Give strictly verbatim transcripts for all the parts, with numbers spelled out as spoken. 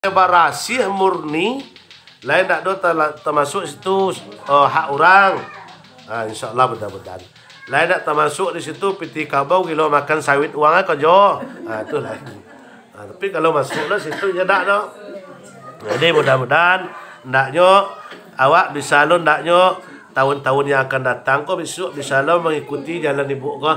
barasiah murni, lai ndak do tala-, tamasuak situ, eh, hak urang. Ah, insyaallah, mudah-mudahan. Lai ndak tamasuak di situ pitih kabau, gilo makan sawit urang ko jo. Ah, tu lai. Ah, tapi kalau masuak lah situ, nyo ndak do. Jadi, mudah-mudahan ndaknyo awak bisa lo, ndaknyo tahun-tahun yang akan datang ko, bisuak bisa lo mangikuti jalan ibu ko.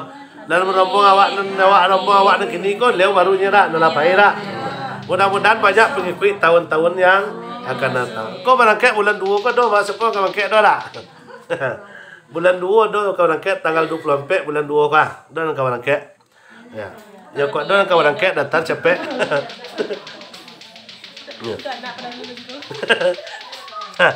Dalam rombong awak nan, awak rombong awak nan kini ko, leo baru nyo dak, nan lapai dak. Mudah-mudahan banyak pengikut tahun-tahun yang akan datang. Ko barangkek bulan duo ko, do masa ko ka barangkek do dak? Bulan duo do ka barangkek, tanggal dua puluh ampek bulan duo ko, ah. Do nan ka barangkek. Ya. Ya, kok do nan ka barangkek, datar capek. Ya. Nah,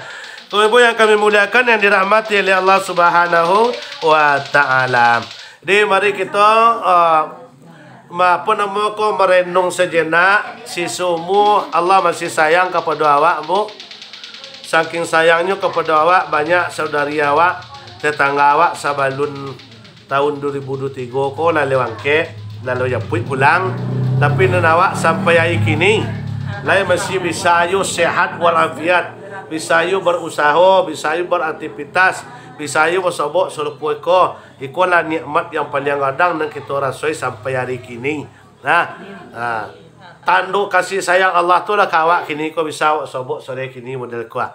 Bapak Ibu yang kami muliakan, yang dirahmati oleh Allah Subhanahu wa Ta'ala. Jadi, mari kita, uh, ma-, apa nama ko, merenung sejenak. Sisumu Allah masih sayang kepada awak, Bu. Saking sayangnyo kepada awak, banyak saudari awak, tetangga awak sabalun tahun dua ribu dua tigo ko lalu angkek, lalu japuik pulang. Tapi nan awak sampai ari kini, lai masih bisa yo sehat walafiat, bisa yo berusaho, bisa yo beraktivitas, bisa yo basobok sarupo iko. Ikolah nikmat yang paling gadang nan kito rasoi sampai ari kini. Nah, nah, tando kasih sayang Allah tu lah ka awak kini ko, bisa awak sobok sore kini model ko ah.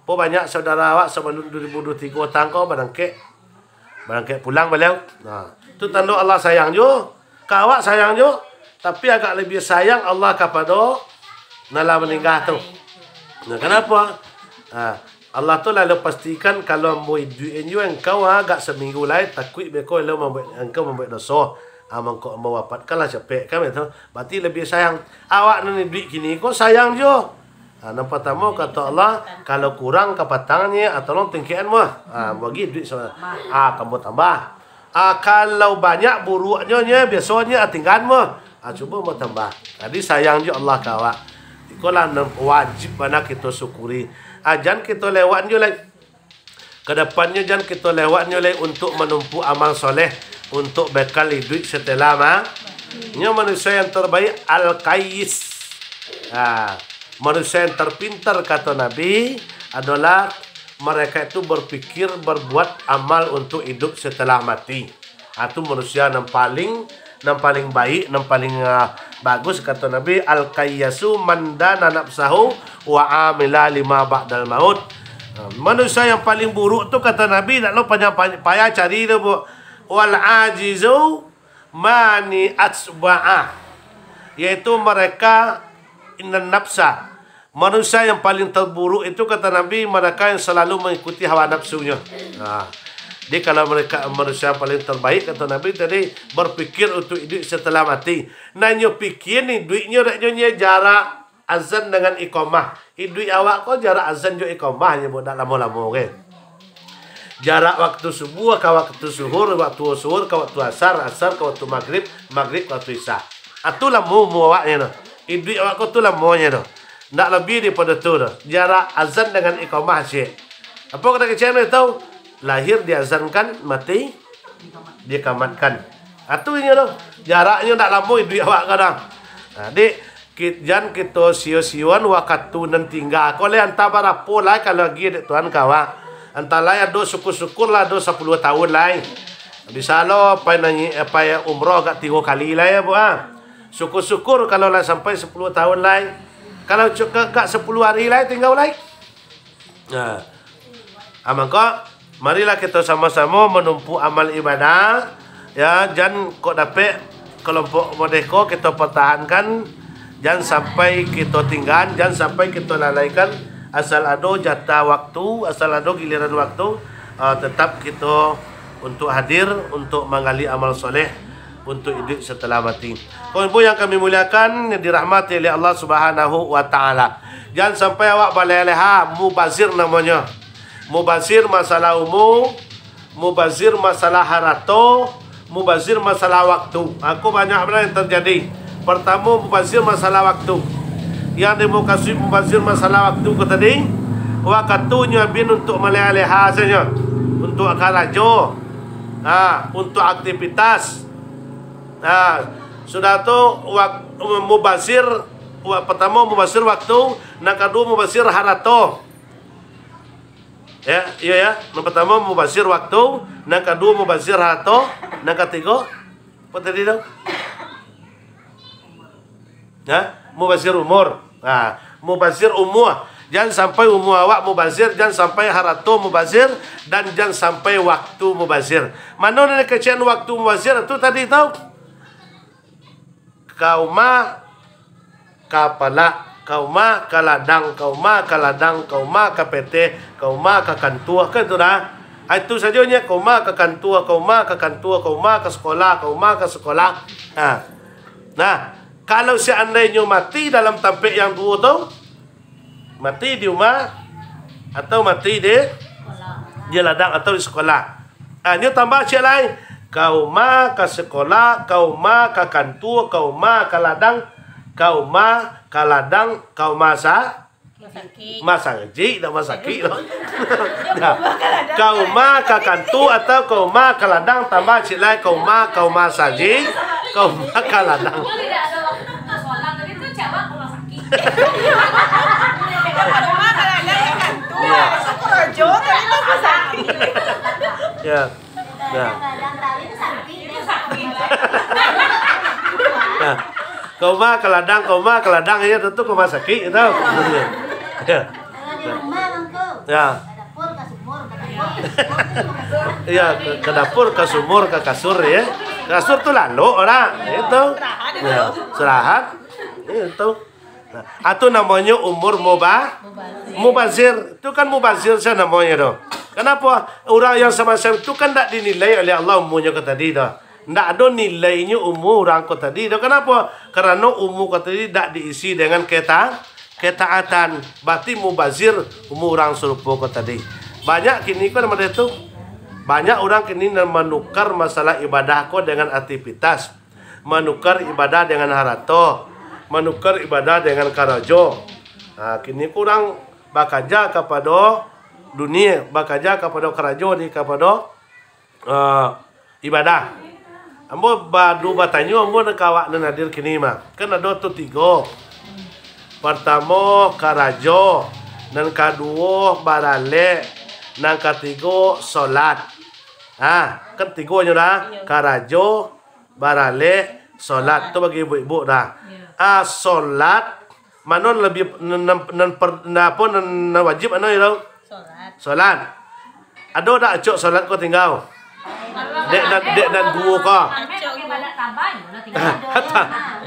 Po banyak saudara awak sabalun dua ribu dua tigo tang ko barangkek. Barangkek pulang baliau. Nah, tu tando Allah sayang jo. Ka awak sayang jo, tapi agak lebih sayang Allah kapado nan lah maningga tu. Nah, kenapa? Ah, Allah tu lalu pastikan, kalau ambo iduik inyo engkau, ah, agak seminggu lai, takuik beko lo mambuek, engkau mambuek doso. Ah, mangko ambo wapatkanlah capek, kan begitu? Berarti lebih sayang. Awak nan iduik kini ko sayang jo. Ha, nan partamo, kato Allah, kalau kurang kapatangnyo, ah, tolong tingkekan mah. Ha, bagi duit sa-, ah, kamu tambah. Ah, kalau banyak buruaknyo, nyo biasonyo, ah, tinggaan mah. Ah, cubo mah tambah. Jadi sayang jo Allah ka awak. Ikolah nan wajib bana kito syukuri. Ah, jan kito lewat jo lai. Kadapannyo jan kito lewatnyo lai untuk manumpuak amal soleh, untuk bekal iduik setelah ma-, nyo manusia yang terbaik, Al-Kayyis. Ha, manusia yang terpintar, kato Nabi, adalah mereka itu berpikir, berbuat amal untuk hidup setelah mati. Ha, tu manusia nan paling, nan paling baik, nan paling, ah, bagus, kato Nabi, "Al-kayyasu man dana nafsahu wa amila lima ba'dal maut." Ha, manusia yang paling buruk tu, kato Nabi, ndak lo payah, payah cari tu, Bu. "Wal ajizu mani asba'a." Yaitu mereka nan nafsa. Manusia yang paling terburuk itu, kata Nabi, mereka yang selalu mengikuti hawa nafsunya. Nah, jadi kalau mereka manusia yang paling terbaik, kata Nabi tadi, berpikir untuk hidup setelah mati. Nah, nyo pikir ni, duitnyo dak nyo, nyo jarak azan dengan iqamah. Hidup awak ko jarak azan jo iqamah nyo, Bu, dak lamo-lamo, oke. Jarak waktu subuh ka waktu suhur, waktu suhur ka waktu asar, asar ka waktu magrib, magrib ka waktu isya. Ah, tu lamo umua awaknyo tu. Iduik awak ko tu lamonyo tu. Ndak labiah daripado tu tu. Jarak azan dengan iqamah ciek. Apo kata kecek tu? Lahir diazankan, mati diikamatkan. Ah, tu inyo tu. Jaraknyo ndak lamo iduik awak ko tu. Nah, dik, Ki-, jan kito sio-sioan wakatu nan tingga ko lai, antah barapo lai kalau agiah dek Tuhan ka awak. Antah lai ado syukur-syukur lah ado sapuluah tahun lai. Bisa lo pai nanyi-, pai umroh agak tigo kali lai, ya, Bu, ah. Syukur-syukur kalau lah sampai sapuluah tahun lai. Kalau cuk-, agak sapuluah hari lai tingga lai. Nah, ah, mangko, marilah kito samo-samo manumpuak amal ibadah, ya, jan kok dapek kelompok modeh ko kito pertahankan, jan sampai kito tinggaan, jan sampai kito lalaikan, asal ado jatah waktu, asal ado giliran waktu, ah, tetap kito untuk hadir, untuk manggali amal soleh, untuk iduik setelah mati. Kawan ibu yang kami muliakan, yang dirahmati oleh Allah Subhanahu wa Ta'ala. Jan sampai awak baleh-leha, mubazir namonyo. Mubazir masalah umu, mubazir masalah harato, mubazir masalah waktu. Aku banyak bana yang terjadi. Pertamo, mubazir masalah waktu. Yang dimukasuik mubazir masalah waktu ko tadi, wakatunyo abih untuk maleh-leha sajo. Untuk karajo, ha, untuk aktivitas. Nah, sudah tu, wak-, mubazir Wa-, pertamo mubazir waktu, nan kaduo mubazir harato. Ya, iyo ya. Nan pertamo mubazir waktu, nan kaduo mubazir harato, nan katigo, apo tadi tu? Ya, mubazir umur. Nah, mubazir umur. Jan sampai umur awak mubazir, jan sampai harato mubazir, dan jan sampai waktu mubazir. Mano nan dikecekan waktu mubazir tu tadi tu? Ka uma, ka palak, ka uma, ka ladang, ka uma, ka ladang, ka uma, ka peteh, ka uma, ka kantua, kan tu dah. Ah, itu sajo nyo, ka uma, ka kantua, ka uma, ka kantua, ka uma, ka sekolah, ka uma, ka sekolah. Ha. Nah, kalau seandainyo mati dalam tampek yang duo tu, mati di uma, atau mati di, di ladang atau di sekolah. Ah, nyo tambah ciek lai. Ka uma, ka sekolah, ka uma, ka kantua, ka uma, ka ladang, ka uma, ka ladang, ka uma sa-, Masakik. Masakik, dak masakik tu. Nah, ka uma, ka kantua atau ka uma, ka ladang, tambah ciek lai, ka uma, ka uma saji, ka uma, ka ladang. Kalau rumah kalau ada yang kantua, masuk kerja, tapi tak masakik. Ya. Nah. Nah. Ka uma, ka ladang, ka uma, ka ladang, ya, tantu ka masakik, tahu. Ya. Kalau di rumah, Bang, tu, ya, ka dapur, ka sumur, ka dapur, ka sumur, ka dapur. Ya, ka, ka dapur, ka sumur, ka kasur, ya. Kasur tu lalok, orang. Itu. Ya, istirahat. Itu. Nah, itu namonyo umur muba-, mubazir. Itu kan mubazir sajo namonyo tu. Kenapa? Urang yang samacam itu kan ndak dinilai oleh Allah umurnyo ko tadi tu. Ndak ado nilainyo umur urang ko tadi tu. Kenapa? Karano umur ko tadi ndak diisi dengan keta-, ketaatan. Berarti mubazir umur urang sarupo ko tadi. Banyak kini ko nan model tu. Banyak urang kini nan manukar masalah ibadah ko dengan aktivitas. Manukar ibadah dengan harato, manukar ibadah dengan karajo. Ha, kini ko urang bakaja kapado dunia, bakaja kapado karajo di kapado, eh, ibadah. Ambo badu batanyo ambo ka awak nan hadir kini mah. Kan ado tu tigo. Partamo karajo, nan kaduo baralek, nan katigo solat. Ha, kan tigo nyo dah. Iyo. Karajo, baralek, solat. Solat. Tu bagi ibu-ibu dah. Iyo. Ah, solat, mano nan labiah, nan, nan, nan per-, nan apo, nan, nan wajib mano yo? Solat. Solat. Ado dak acok solat ko tingga? Dek nan, dek nan duo ko. Acok.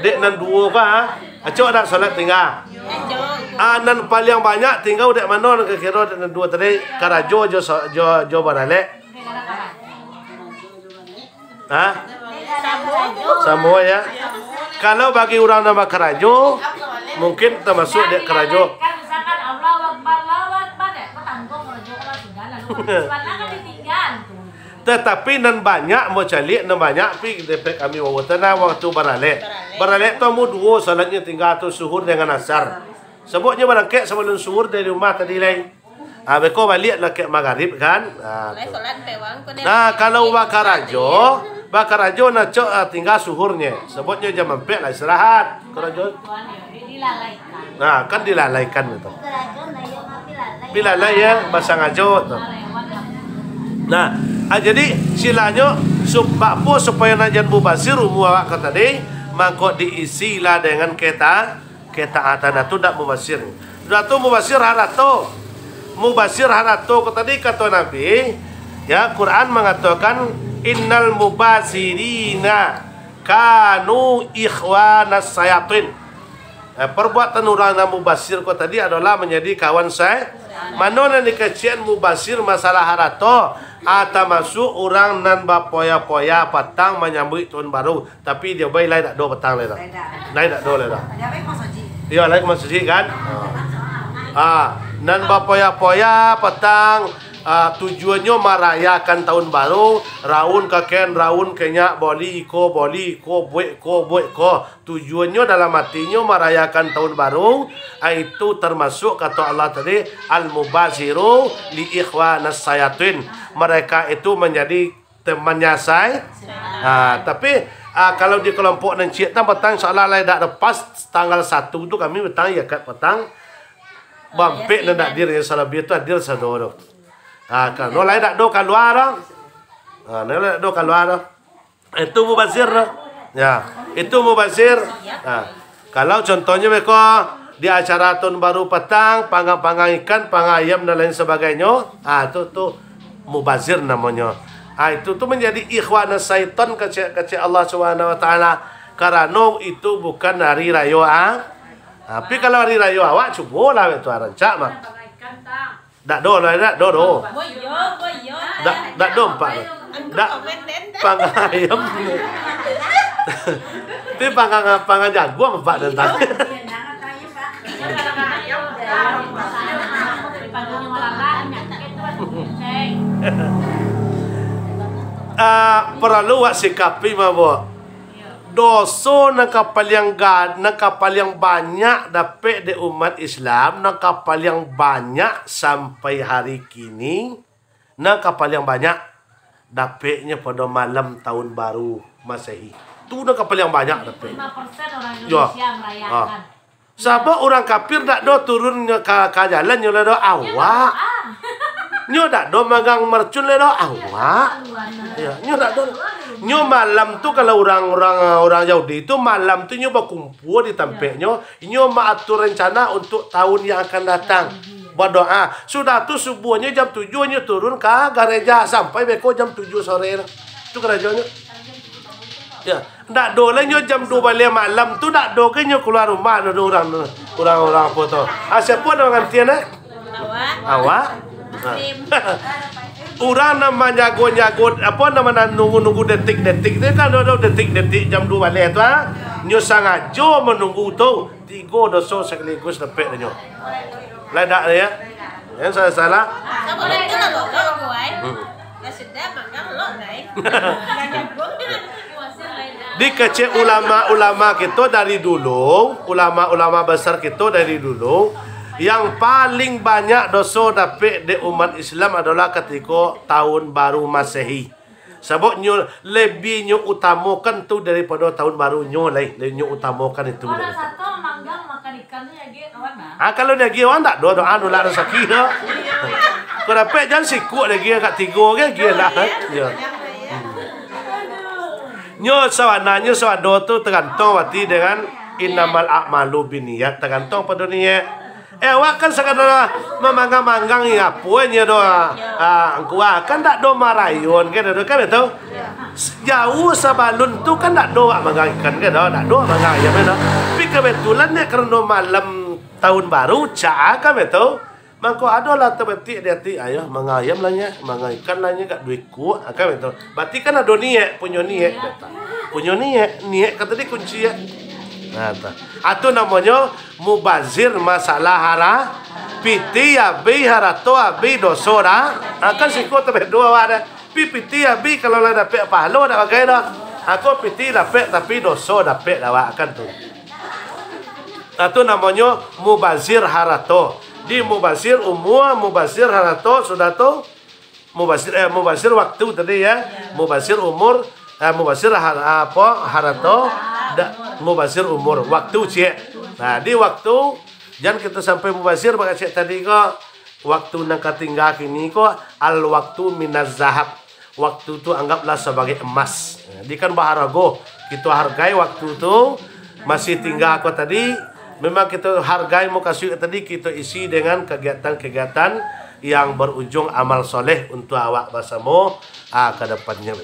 Dek nan duo ko, ha? Acok dak solat tingga? Acok. Ah, nan paliang banyak tingga dek mano nan kiro-kiro dek nan duo tadi? Karajo jo so-, jo, jo baralek. Ha? Samo, ya. Kalau bagi urang nan bakarajo, mungkin tamasuk dek karajo. Tatapi nan banyak, ambo caliak, nan banyak pi dapek kami wawa tanah waktu baralek. Baralek tu ambo duo salatnyo tingga tu, suhur dengan asar. Sababnyo barangkek sabalun suhur dari rumah tadi lai. Ah, beko baliak lah kek magarib kan. Ah, tu. Nah, kalau bakarajo, bakarajo nah cok, ah, tingga suhurnyo. Sababnyo jam ampek lah istirahat. Karajo. Nah, kan dilalaikan itu. Tapi lalai ya, basangajo tu. Nah, ah, jadi silanyo sup-, bakpo supayo nak jan mubazir umur awak ko tadi, mangko diisi lah dengan keta-, ketaatan, dah tu dak mubazir. Dah tu mubazir harato. Mubazir harato ko tadi kato Nabi, ya, Quran mangatokan, "Innal mubazirina kanu ikhwanas syayatin." Eh, perbuatan urang nan mubazir ko tadi adolah manjadi kawan sa-, mano nan dikecekan mubazir masalah harato, ah, tamasuk urang nan bapoya-poya patang manyambuik tahun baru. Tapi di Obai lai dak do patang lai dah. Lai dak. Lai dak do lai dah. Ado apo, Mas Oji? Iyo, lai Mas Oji kan? Ah, nan bapoya-poya patang, ah, tujuannyo marayakan tahun baru, raun kaken, raun kenyak, boli iko, boli iko, buek ko, buek ko. Tujuannyo dalam atinyo marayakan tahun baru, ah, itu termasuk kato Allah tadi, "Al-mubaziru li ikhwanas syayatin." Mereka itu menjadi temannya sai-, ha, tapi Ah, kalau di kelompok nan ciek tang patang, insyaallah lai dak lepas tanggal satu tu kami patang, ya, kat patang. Bampek nan dak hadir, yang salabiah tu hadir sado tu. Ah, kan. No lai dak do kalua tu. Ah, no lai dak do kalua tu. Itu mubazir tu. Ya, itu mubazir. Ah. Kalau contohnyo beko di acara tahun baru patang, panggang-panggang ikan, panggang ayam dan lain sebagainyo, ah, tu, tu mubazir namonyo. Ah, itu tu menjadi ikhwana syaitan kecek, kecek Allah Subhanahu wa taala. Karano itu bukan hari rayo, ah. Tapi kalau hari rayo awak, cubolah itu rancak mah. Dak do lah, dak do do. Boyo, boyo. Dak, dak do empat. Dak panggang ayam. Tapi panggang, panggang jaguang empat tentang. Ah, perlu wak sikapi mah, Bu. Doso nan ka paliang ga-, nan ka paliang banyak dapek dek umat Islam, nan ka paliang banyak sampai hari kini, nan ka paliang banyak dapeknyo pado malam tahun baru Masehi. Tu nan ka paliang banyak dapek. Lima persen orang Yo. Indonesia merayakan. Ah. Sabab urang kafir dak do turun ka, ka jalan nyo lah do awak. Nyo dak do magang mercun lah do awak. Ya, nyo dak do. Nyo malam tu kalau urang, urang, urang Yahudi tu malam tu nyo bakumpua di tampeknyo, nyo maatur rencana untuk tahun yang akan datang. Badoa. Sudah tu subuhnyo jam tujuh nyo turun ka gareja sampai beko jam tujuh sore tu. Tu karajonyo. Ya, ndak do lai nyo jam duo baleh malam tu, ndak do ke nyo kalua rumah tu, urang tu. Urang-urang apo tu? Ah, siapo nan mangantian, eh? Awak. Awak? Ha. Urang nan manjago-njago, apo nan manunggu-nunggu detik-detik tu kan, ado detik-detik jam duo baleh tu, ha? Nyo sangajo manunggu tu. Tigo doso sakaligus dapek nyo. Lai dak, ya? Jan salah-salah. Sabulan tu lah bokok, boy. Hmm. Lah sudah, magang lo, guys. Dikecek ulama-ulama kito dari dulu, ulama-ulama besar kito dari dulu, yang paling banyak doso dapek dek umat Islam adolah katiko tahun baru Masehi. Sabab nyo labiah nyo utamokan tu daripado tahun baru nyo lai, lai nyo utamokan itu. Kalau lai. Satu manggang makan ikan tu lagi kawan, nah. Ah, kalau lagi awak ndak doa, doa nulak rasaki tu. Kau dapek jan sikuk lagi, agak tigo lagi, lagi lah. Ya. Hmm. Nyo sabananyo sado tu tagantuang wati dengan innamal a'malu binniyat, tagantuang pado niat. Eh, awak kan sakadar mamanggang-manggang ni, apo nyo do, ah, angku, ah, kan dak do marayon, kan dak do, kan dak tu? Jauah sabalun tu kan dak do awak manggang ikan, kan dak do, dak do manggang ayam, kan dak? Tapi kebetulan ni karano malam tahun baru, cak, kan dak tu? Mangko adolah tabatik di ati, ayo, manggang ayam lah nyo, manggang ikan lah nyo, gak duo ikua, ah, kan dak tu? Berarti kan ado niat, punyo niat, punyo niat, niat kan tadi kunci, ya. Nah, tu. Ah, tu namonyo mubazir masalah hara-, pitih abih, harato abih, doso dah. Ah, kan siko tabek duo awak dah. Pi pitih abih kalau lah dapek pahalo dak bagai dah. Ah, ko pitih dapek tapi doso dapek dah awak kan tu. Ah, tu namonyo mubazir harato. Di mubazir umua, mubazir harato, sudah tu Mubasir, eh, mubasir waktu tadi, ya. Mubasir umur, eh, mubasir har-, apo, harato, da-, mubasir umur, waktu ciek. Nah, di waktu, jan kito sampai mubasir bak ciek tadi ko, waktu nan ka tingga kini ko, al waktu minaz zahab. Waktu tu anggaplah sabagai emas. Jadi kan baharago, kito hargai waktu tu, masih tingga ko tadi, memang kito hargai mukasuik tadi, kito isi dengan kegiatan-kegiatan yang berujung amal soleh untuk awak basamo, ah, ka depannyo.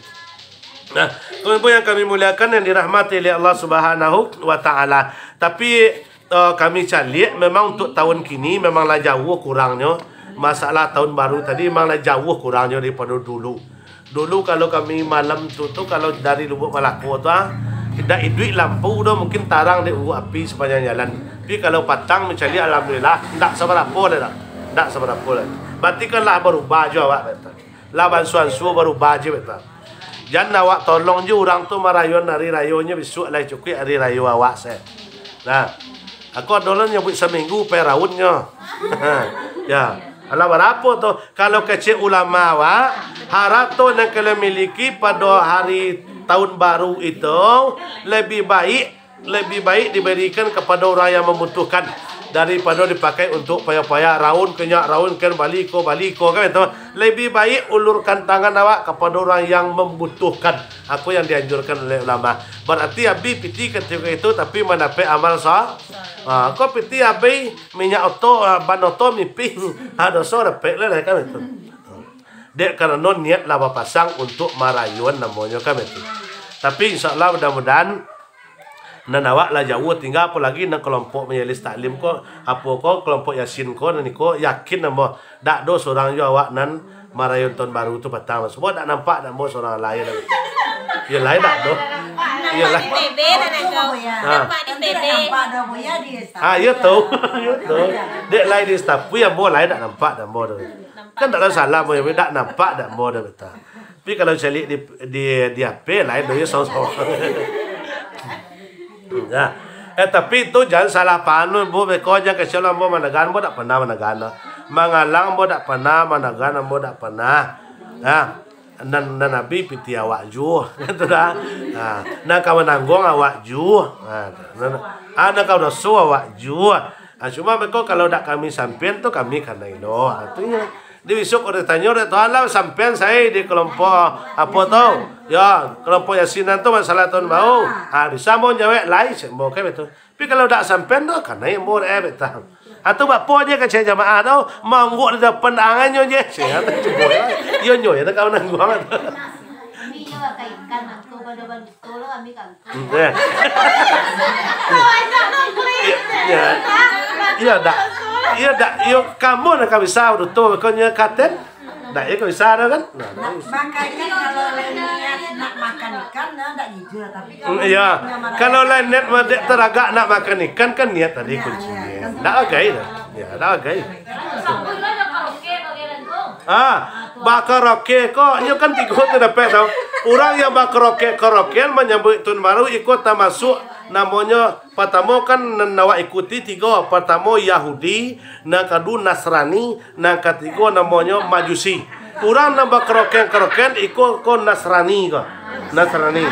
Nah, teman-teman yang kami muliakan, yang dirahmati oleh Allah Subhanahu wa Ta'ala. Tapi, eh, kami caliak memang untuk tahun kini memang lah jauh kurangnyo. Masalah tahun baru tadi memang lah jauh kurangnyo daripado dulu. Dulu kalau kami malam tu, tu kalau dari Lubuk Malako tu, ah, indak iduik lampu tu, mungkin tarang dek uwuk api sapanjang jalan. Tapi kalau patang mancaliak, alhamdulillah, indak sabarapo lai dah. Indak sabarapo lai. Berarti kan lah barubah jo awak, beta. Lah baansua-ansua barubah jo, beta. Jan awak tolong jo urang tu marayoan hari rayonyo, bisuak lai cukuik hari rayo awak se. Nah, aku ado lah nyabuik saminggu pai raunnyo. Ya. Alah barapo tu? Kalau kecek ulama awak, harato nan kalian miliki pado hari tahun baru itu lebih baik, lebih baik diberikan kepada orang yang membutuhkan daripada dipakai untuk payah-payah, raun ko nyo, raun ko, bali ko, bali ko, kan itu. Lebih baik ulurkan tangan awak kepada orang yang membutuhkan. Aku yang dianjurkan oleh ulama. Berarti abih pitih ketika itu, tapi mandapek amal sah. Ha, ko pitih abih minyak oto, ah, ban oto mipih. Ha, doso dapek lah, kan itu. Dek karano niat lah bapasang untuk marayuan namonyo, kan itu. Tapi insya Allah, mudah-mudahan nan awak lah jauah tingga, apolagi nan kelompok majelis taklim ko, apo ko, kelompok Yasin ko, nan iko, yakin ambo, dak ado surang jo awak nan marayuan tahun baru tu patang. Sabab dak nampak dak ambo surang lai dak. Yo lai dak ado. Yo lai. Di T V lah nak kau. Ha. Nampak di T V. Ah, yo tu. Yo tu. Dek lai di Gestapo, ambo lai dak nampak dak ambo tu. Kan dak ado salah, boy, dak nampak dak ambo dah, beta. Tapi kalau caliak di, di, di H P lain, doh, iyo sorang-sorang. Ya. Eh, tapi tu jan salah paham, Bu, beko jan kasian ambo managan, ambo dak pernah managan. Mangalang ambo dak pernah, managan ambo dak pernah. Ya. Nan, nan abih pitih awak juo, gitu dah. Ha. Nan ka manangguang awak juo. Ha. Nan, ah, nan ka badoso awak juo. Ah, cuma beko kalau dak kami sampean tu, kami kanai lo. Ah, tu nyo. Di bisuak urang tanyo, dek Tuhan lah, sampean sai di kelompok apo tu? Ya, kelompok Yasinan tu masalah tahun baru. Ah, bisa ambo jawek lai, cek ambo kan betu. Tapi kalau dak sampean tu, kanai ambo dek, eh, betu. Ah, tu bapo je kecek jamaah tu, mangguk di depan angannyo je. Cek, ah, tu cubo lah. Iyo nyo, ya, tu kawan nangguang tu. Kami je pakai ikan, mangko pada baluto lah, kami kan. Hmm, ya. Ya. Iya, dak. Iya, dak. Iyo, kamu nak ka bisa duto, kau nya katen. Dak, iyo, kau bisa dah kan? Nah, dak bisa. Makanya kalau lai niat nak makan ikan, nah, dak jujur, tapi kalau Hmm, iya. niatnya marah Kalau lai niat madek teragak nak makan ikan, kan niat tadi Iya, kunci. iya. Dak agai dah. Ya, dak agai. Ah, bakaraoke ko, nyo kan tigo tu dapek tau. Urang yang bakaraoke-karaokean manyambuik tahun baru, iko tamasuak namonyo, partamo kan nan awak ikuti tigo, partamo Yahudi, nan kaduo Nasrani, nan katigo namonyo Majusi. Urang nan bakaraokean-karaokean, iko ko Nasrani ko. Nasrani.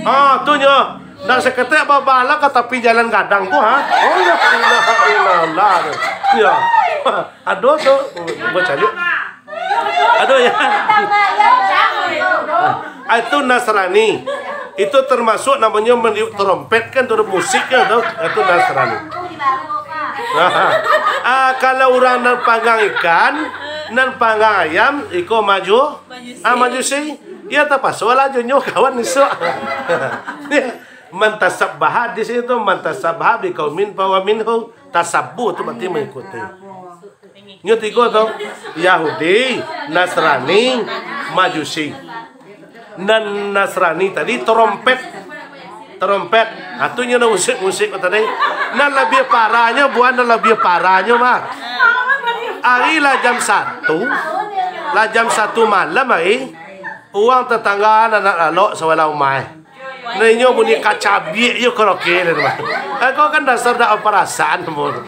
Ah, tu nyo. Nak saketek babala ka tapi jalan gadang tu, ha? Oh, la ilaha illallah tu. Ya. Ado tu, bacaliak. Ado ya. Ah, itu Nasrani. Itu termasuk namonyo meniup trompet kan, tu musik kan tu. Itu Nasrani. Ah, kalau urang nan panggang ikan, nan panggang ayam, iko maju, ah, Majusi. Ya, tapaso lah jo nyo kawan isuak. Man tasabbaha di situ, man tasabbaha bi qaumin fahuwa minhum. Tasabbuh tu berarti mengikuti. Nyo tigo tu, Yahudi, Nasrani, Majusi. Nan Nasrani tadi trompet. Trompet. Ha, tu nyo nan musik-musik ko tadi. Nan labiah parahnyo, buah nan labiah parahnyo mah. Ari lah jam satu, lah jam satu malam ari, urang tatangga nan nak lalok sabalah umah. Nah, inyo bunyi kacabiak iyo karaoke lah tu, Bang. Eh, kau kan dasar dak parasaan, Bang.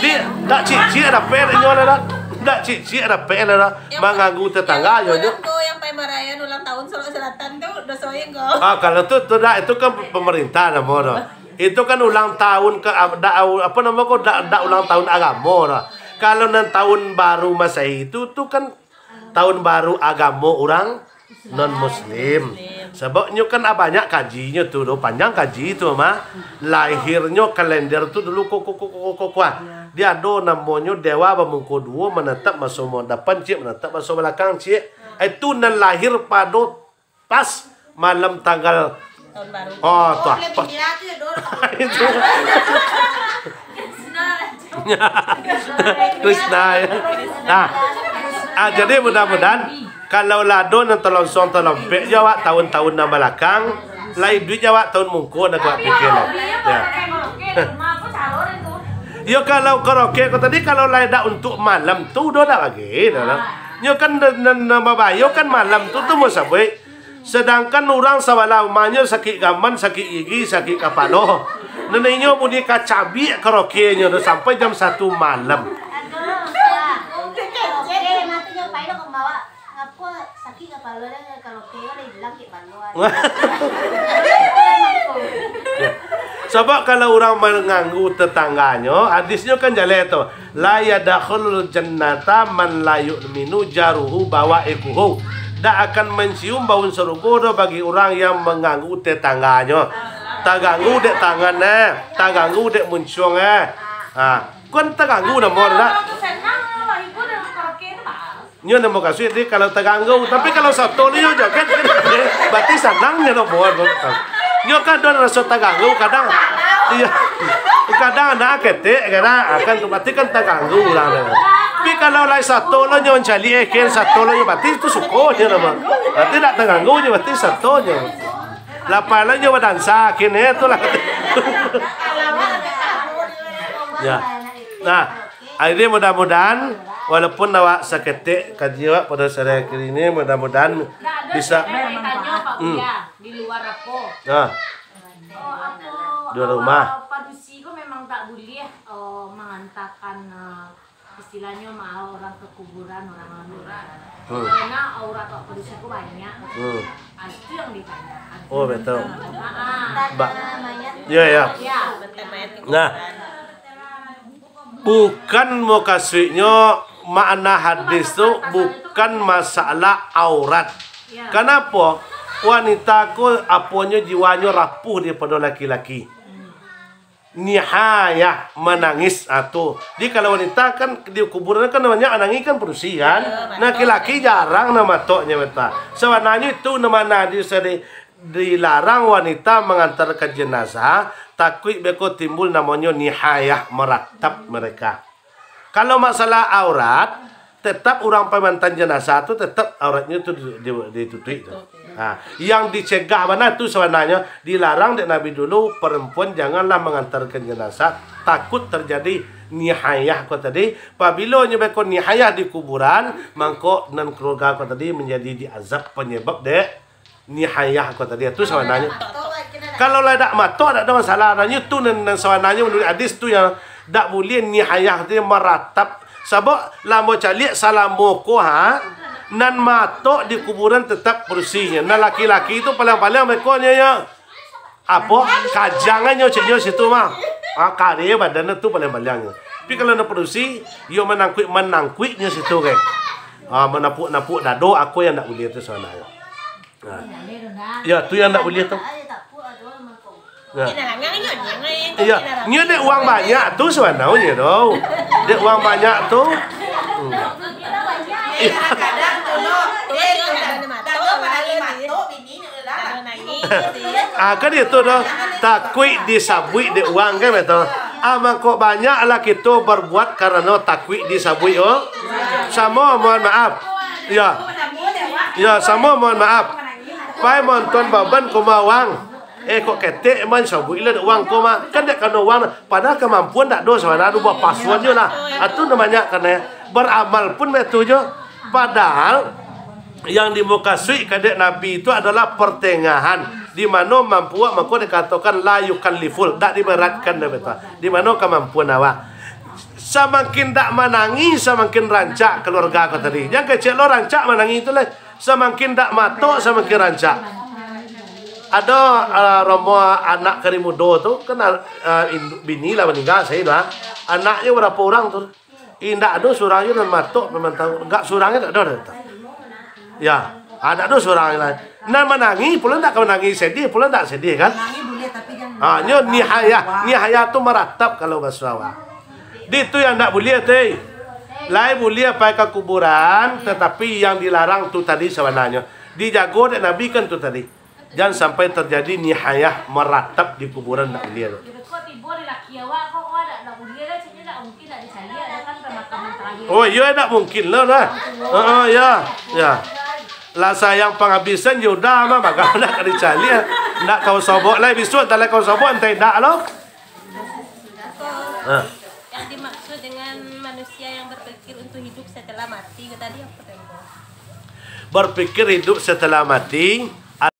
Di, dak cicik dapek inyo lah, dak. Dak cicik dapek lah, dak. Yang Manganggu tetangga yang yo, ulang nyo. Tu, yang pai marayan ulang tahun Solok Selatan tu, doso yang kau. Ah, kalau tu, tu dak, itu kan pemerintah namo tu. Itu kan ulang tahun ke, dak, apa namo ko, dak, dak ulang tahun agamo tu. Kalau nan tahun baru Masehi tu, tu kan tahun baru agamo urang non-muslim. Sabab nyo kan, ah, banyak kajinyo tu, doh, panjang kaji tu mah. Lahirnyo kalender tu dulu ko, ko, ko, ko, ko, ko, ah. Dia ado namonyo dewa bamungko duo, manatap maso dapan ciek, manatap maso balakang ciek. Itu nan lahir pado pas malam tanggal Tahun baru. Oh, tu Oh, ah. Boleh pindah tu ya, Dor. Itu. Krishna, ya. Nah. Ah, jadi mudah-mudahan kalau lah ado nan talonsong talompek jo awak tahun-tahun nan balakang, lai duit jo awak tahun mungko nak awak pikir lah. Ya. Yo, kalau karaoke ko tadi, kalau lai dak untuk malam tu, udah dak lagi, dah lah. Nyo kan nan, nan, nan babayo kan malam tu, tu mau sabuik. Sedangkan urang sabalah umahnyo sakik gamban, sakik gigi, sakik kapalo. Nan inyo bunyi kacabiak karaokenyo tu sampai jam satu malam. Sakik kapalo dah, kalau keo dah hilang kek balo. Sabab kalau urang mangganggu tetangganyo, hadisnyo kan jaleh tu, "La yadkhulul jannata man la yu'minu jaruhu bawa'iquhu." Dak akan mancium bau sarugo doh bagi urang yang mangganggu tetangganyo. Taganggu dek tangan eh, taganggu dek muncuang eh. Ha, kan taganggu namo dak? Nyo namo kasuik tadi kalau taganggu, tapi kalau sato nyo joget, berarti sanang nyo namo. Nyo kan ado raso taganggu, kadang, iyo, kadang anak ketek, kadang akan tu, berarti kan taganggu urang tu. Tapi kalau lai sato lo nyo mancaliak, eh, ken sato lo nyo, berarti tu suko nyo namo. Berarti dak taganggu nyo, berarti sato nyo. Lapan lo nyo badansa, ken, eh, tu lah. Ya. Nah, jadi mudah-mudahan, walaupun awak saketek kaji awak pado sore kini, mudah-mudahan Ndak ada bisa. Saya tanya Pak Hmm. Buya, di luar apa? Nah, Oh, apa, Di luar apa, rumah. Padusi ko memang tak boleh, eh, mengantarkan, eh, istilahnya mau orang ke kuburan orang lalu. Hmm. Karena aurat Pak Padusi ko banyak. Hmm. Ah, itu yang ditanya. Oh, betul. Ah, ah. Ba- Mayat. Ya, ya. Ya. Nah, bukan mukasuiknyo makna hadis tu bukan masalah aurat. Ya. Kanapo? Wanita ko aponyo jiwanyo rapuh daripado laki-laki. Nihayah, manangis, ah, tu. Jadi kalau wanita kan di kuburan kan banyak manangis kan padusi kan. Ya, betul. Nah, laki-laki jarang nah matoknyo wanita. Sabananyo itu nan mana di, di, dilarang wanita mangantarkan jenazah, takuik beko timbul namonyo nihayah, maratap mereka. Kalau masalah aurat, tetap urang pamantan jenazah tu tetap auratnyo tu di, di, ditutuik tu. Ha, yang dicegah bana tu sabananyo dilarang dek Nabi dulu, perempuan janganlah mangantarkan jenazah, takut terjadi nihayah ko tadi. Pabilo nyo beko nihayah di kuburan, mangko nan keluarga ko tadi manjadi diazab penyebab dek nihayah ko tadi, tu sabananyo. Kalau lah dak matok, dak ado masalah. Nanyo tu nan, nan sabananyo manuruik hadis tu yang dak buliah nihayah tu yang maratap. Sabab lamo caliak salamo ko, ha, nan matok di kuburan tetap padusinyo. Nan laki-laki tu paling-paling beko nyo, yo. Apo? Kajang nyo cek nyo situ mah. Ha, kari badan tu paling-paling nyo. Tapi kalau nan padusi, yo manangkuik-manangkuik nyo situ, kan. Ha, manapuk-napuk dado, ako yang dak buliah tu sabananyo. Nah. Ya, tu yang ndak buliah tu. Nah. Iya, nyo dek uang banyak tu sabananyo tu. Dek uang banyak tu. Hmm. Iya. Ah, kan itu doh. Takuik disabuik dek uang kan betul. Ah, mangko banyaklah kito berbuat karano takuik disabuik, oh. Samo, mohon maaf. Ya. Ya, samo mohon maaf. Pai monton baban ka rumah wang. Eh, kok ketek man sabuik lah dek wang ko mah. Kan dek kano wang, padahal kamampuan dak do sabananyo, ado bapasuan jo lah. Atu namonyo kanai baramal pun baitu jo. Padahal yang dimukasuik ka dek Nabi itu adalah pertengahan, di mano mampu awak mako dikatokan la yukalliful, dak diberatkan dek beta. Di mano kamampuan awak. Samakin dak manangih, samakin rancak kaluarga ko tadi. Jan kecek lo rancak manangih tu lah. Samakin dak matok, samakin rancak. Ado, ah, romo anak kari mudo tu, kan, ah, indu-, bini lah maningga, sayo dah. Anaknyo barapo urang tu? Indak ado surang juo nan matok, memang tahu. Gak surangnyo dak ado, dak ado. Ya, ah, dak ado surang lai. Nan manangih pulo dak ka manangih, sedih pulo dak sedih, kan? Manangih buliah, tapi jan Ah, nyo nihayah, nihayah tu maratap kalau baso awak. Di tu yang dak buliah, teh. Lai buliah pai ka kuburan, tetapi yang dilarang tu tadi sabananyo. Dijago dek Nabi kan tu tadi. Jan sampai terjadi nihayah maratap di kuburan, dak buliah tu. Jadi, kok tibo di laki awak, kok awak dak, dak buliah lah, caknyo dak mungkin dak dicaliak, ado kan pemakaman terakhir. Oh, iyo, dak mungkin lah, dah. Heeh, ya. Ya. Lah sayang panghabisan, ya udah mah, bagak dak ka dicaliak. Dak kau sobok lah, bisuak dak lah kau sobok, entah dak lo. Nah. Yang dimaksud dengan manusia yang berpikir untuk hidup setelah mati, itu tadi apa tadi? Berpikir hidup setelah mati,